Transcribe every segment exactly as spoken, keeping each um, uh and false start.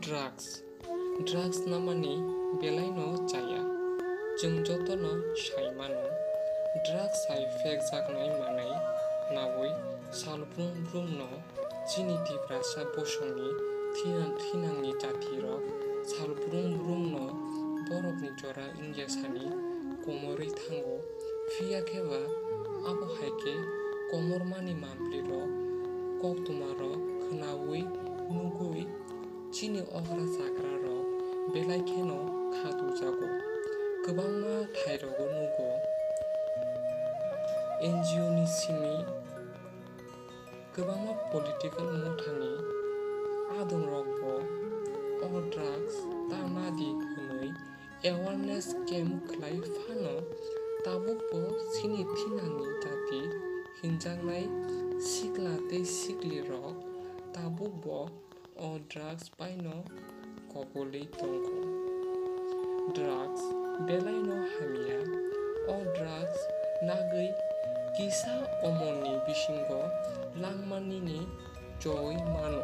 Drugs. Drugs namani belaino chaya. Chwng jotono sai mano, drugs hai phekjaknai manwi naui sal brum brumno chini Tiprasa bosongni thinang thinangni jatirok sal brum brumno borokni jora wngya sani komorwi thango. Phiya khe ba abo hai khe komormani mamlirok, koktwmarok khwnaui nugui chini okra chakrarok belai kheno kha tujago. Kwbangma thairogo nugo N G O ni simi kwbangma political mothani adongrokbo o drugs ta nadi hwnwi awareness camp khlai phano tabukbo chini thinangni jati hinjaknai sikla tei siklirok tabukbo o drugs baino koboli tongkho. Drugs belaino hamya. O drugs nagwi kisa omorni bisingo langma nini choi mano.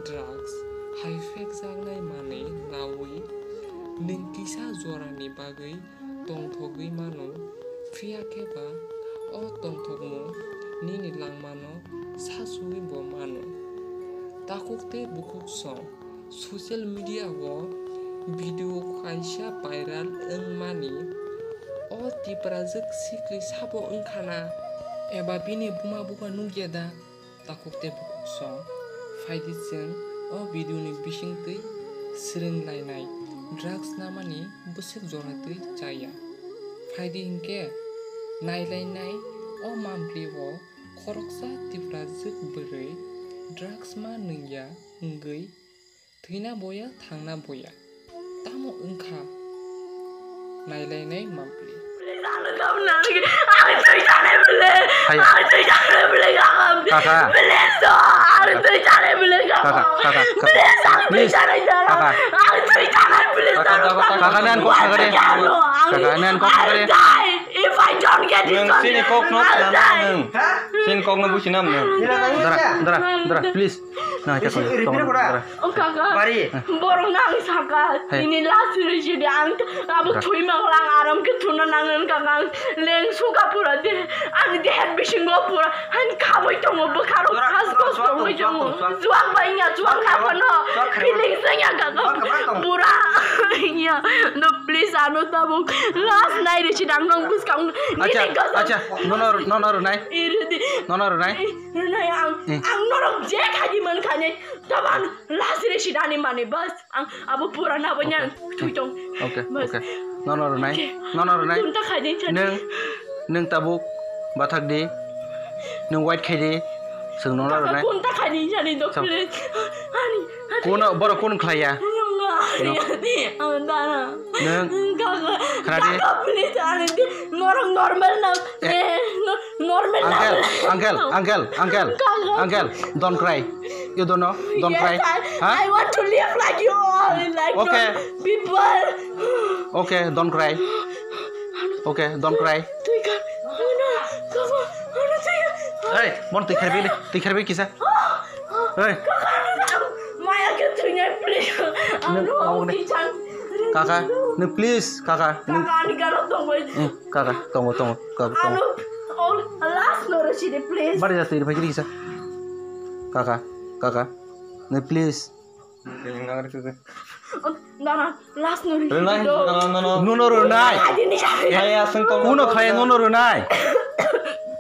Drugs hai phekjaknai manwi naui nwng kisa jorani bagwi tongthogwi mano, phiya khe ba o tongthokmung nini langmano sasugwi bo mano. Takhuk tei bukhuk song social media o video kaisa viral wngmani, o Tiprajwk sikli sabo wngkhana eba bini buma bupha nukya da? Takhuk tei bukhuk song, phaidi chwng o video ni bisingtwi swrwng lainai, drugs namani bwswk jora twi chaya. Phaidi hinkhe nailainai o mampli o khoroksa Tiprajwk bwrwi drugs ma nwngya wngwi Thwina boya, thangna boya. Tamo wngkha nailainai mampli. Haya. Kaka. Kaka, kaka, kaka. Please. Kaka. Kaka, nan kok kaka de. Kaka, nan kok kaka de. If I don't get this, nwng sini kok no khna na nwng. Sini kok no busi nam nwng. Dara, dara, dara, please. Na, kya koi, tong, dara. O kaka, bari. Borok nang saka, ini last relationship ang abo thui mang lang aram ke thuna nang ang kaka, leng suka pura de, ang de het bising go pura, ang khaboi tongo bwkharo khas khos tongoi tongo. Juang bai nya, juang khapano, feelings nya kaka, pura, nya, no please, ano tabuk, last night relationship ang nang buskang, acha, acha, no, no, no, no, nai. Iri di. No, no, nai. Rwnai ang, ang norok je khaidi man khani, taban last relationship ani mani bas ang abo pura na banya thui tong. Okay, okay. No, no, rwnai. No, no, rwnai. Kunta khaidi chani. Nwng, nwng tabuk bathak di. Nwng wait khaidi. Swng no, no, rwnai. Kunta khaidi chani dok please. Ani, ani. Kuno, borok kun khlaiya? Nwng. Ang dana. Nwng. Kaka, khna di. Kaka, please, ani di. Norok normal na. Eh. Eh, no. Normal. Uncle, uncle, uncle, uncle, uncle, don't cry. You don't know? Don't cry. Huh? I want to live like you all, like normal people. Okay, don't cry. Okay, don't cry. Hey, mon twi kharbi, twi kharbi kisa. Hey. Maya ke thwinai, please. Kaka, no, please, kaka. Kaka, ani gana tongbai. Kaka, tongo, tongo, kaka, tongo. Ano, all last no resi de, please. Bari jati, iri phai kiri kisa. Kaka, kaka, no, please. Nana, last no resi de. No, no, no, no. No, no, rwnai. Kaya aswng tong. Kuno kaya, no, no, rwnai.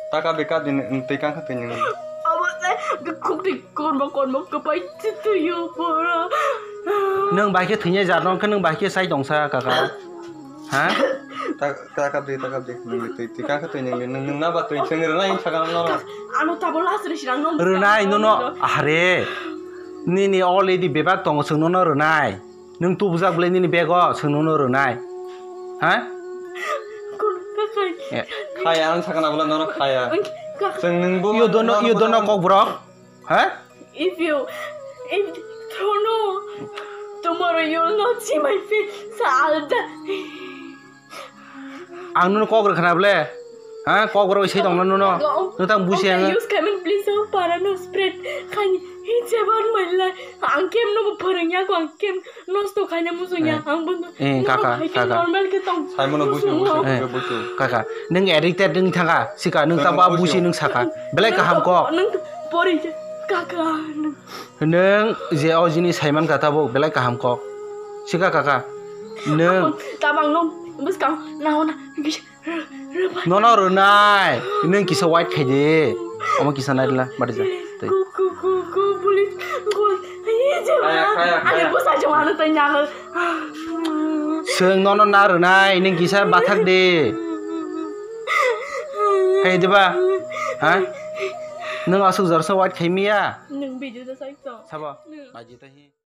Taka beka din, twi kangkha twi nini. Abo se, khuk twi kormo, kormo, kwpai twi twi yo pura. Nwng bai khe thwinai jar, nwng khe nwng bai khe sai tongsa, kaka. Ha? Ta, ta kap di, ta kap di. Nung di twi, twi ka kha twi nung di. Nung, nung na ba twi chwng rwnai hinsa ka no. Ano tabo last resi rang no. Rwnai no no. Ahre. Nini already bebak tongo, chwng no no rwnai. Nung tubujak bwlai nini bego, chwng no no rwnai. Ha? Khaya ang sakna bwlai no no khaya. Chwng nung bo. You don't know, you don't know, kokborok. Ha? If you, if, don't know, tomorrow you will not see my face, so I'll die. Ang nono kok rwkha na bwle? Ha, kok rwui se tongno nono? Notang busi ang. Use khaimani please, oh, para no spread khai. Hicheban mailai, ang kem no bo phwrwngya ko, ang kem nosto khaina muchungya, eh, ang bo no, eh, no kaka, hai khe kaka. Normal khe tong. Saimano busu, muchungo. Busu, eh, busu. Kaka, nwng addicted nwng thangkha, sika nwng tamo busi nwng sakha. Belai kaham kok. Nwng to pori khe, kaka, nwng. Nwng je o jini saiman kha tabo belai kaham kok. Sika kaka. Nwng. Tabang no, bwskang, nahona, Nono rwnai, nwng kisa wait khai di. Omo kisa nai rwla, bari ja. Tei. Ku, ku, ku, ku, police, ku, aye, je kaya, ma, kaya, ane kaya. Bwsa je ma, ano tei nyalo. Chwng nono na rwnai, nwng kisa bathak di. Hai diba? Ha? Nwng aswk jorsa wait khai miya? Nwng video da sai to. Sabo? Nwng. Baji ta hi.